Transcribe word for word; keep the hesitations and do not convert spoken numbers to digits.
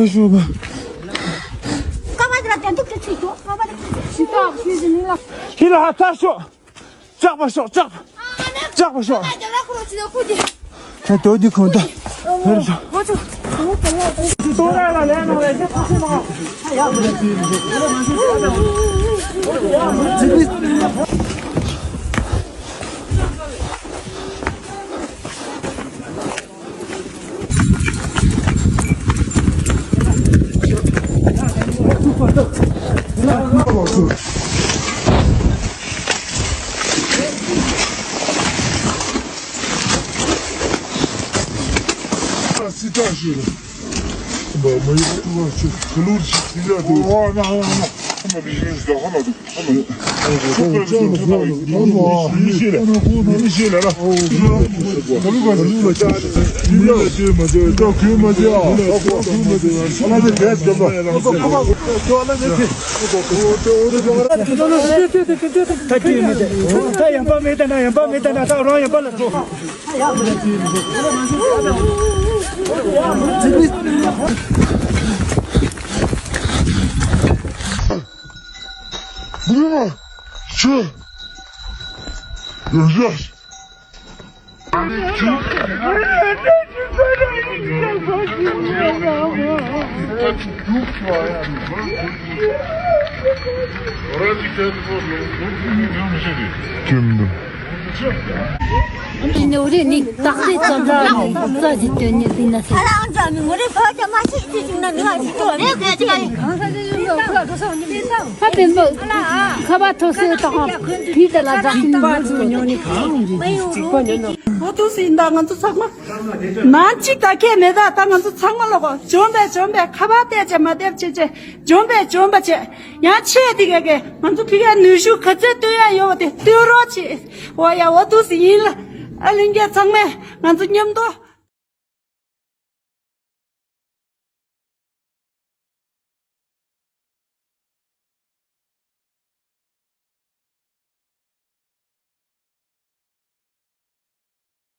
ཡ་ཤོ་བ། ཀ་བ་དེ་ལ་དེ་འདུག་ཅེས་ཚིག་ཏོ། ཀ་བ་དེ་ཚིག་ཏོ། ཞི་ཏོག་ཞི་ཞི་ནི་ལ། ཁྱི་ལ་ཧ་ཐག་ཤོག་ལྕགས་པ་ཤོག་ལྕགས་པ། ལྕགས་པ་ཤོག་ད་དོ་དི་ཁོང་ད། ཧེར་ཤོག་ལོ་ཅུ། ཏོ་ར་ལ་ལེ་ནོ་རེ་ཏེ་ཁོ་ཤི་ནོ། སྲིད་གྲགས་ཞུ་ལ། ད་ཡན་པ་མེད་ད་ན་ཡན་པ་མེད་ད་ན་ད་རང་ཡན་པ་ལ་འགྲོ། ནོར་རེ་ནི་ཏག་ཏག་ཙམ་ཙམ་ནི་རྩ་ཞིག་སྟོན་ནི་འདི་ན་ཟེར། ཨ་རང་ཙམ་ནི་ངོ་རེ་ཕ་ཅག་མ་ཤེས་ཅི་ཞིག་ན་ནི་ང་ཞིག་ཏུ་རེ་ཁ་ཅི་ག་ཡིན། ཁ་བེམ་པོ་ཁ་བ་ཐོ་སེ་ཏོ་ཧ་བི་ཏ་ལ་ཛ་སི་ནི་མ་ཟུ་ཉོ་ནི་གང་ཡིན་ཅི་ཅི་པ་ཉོ་ནོ། ཨོ་ཐུགས་སུ་ཡིན་ད་ང་ཚོ་ཚང་མ། ནང་གཅིག་ད་ཁས་མེད་ད་ད་ང་ཚོ་ཚང་མ་ལོག་གོ་འཇོམས་པས་འཇོམས་པས་ཁ་བ་བལྟས་བྱས་མ་བལྟས་བྱས་བྱས་འཇོམས་པས་འཇོམས་པ་བྱས། ཡང་ཆེ་དེ་ག་གེ་ང་ཚོ་ཕི་གའི་ནུས་ཤུགས་ག་ཚོད་བཏོན་ཡ་ཡོད་པ་དེ་བཏོན་རོགས་བྱེད། འོ་ཡ་འོ་ཐུགས་སུ་ཡིན་ལ། ཨ་ལིང་གས་ཚང་མས་ང་ཚོ་མཉམ་དུ།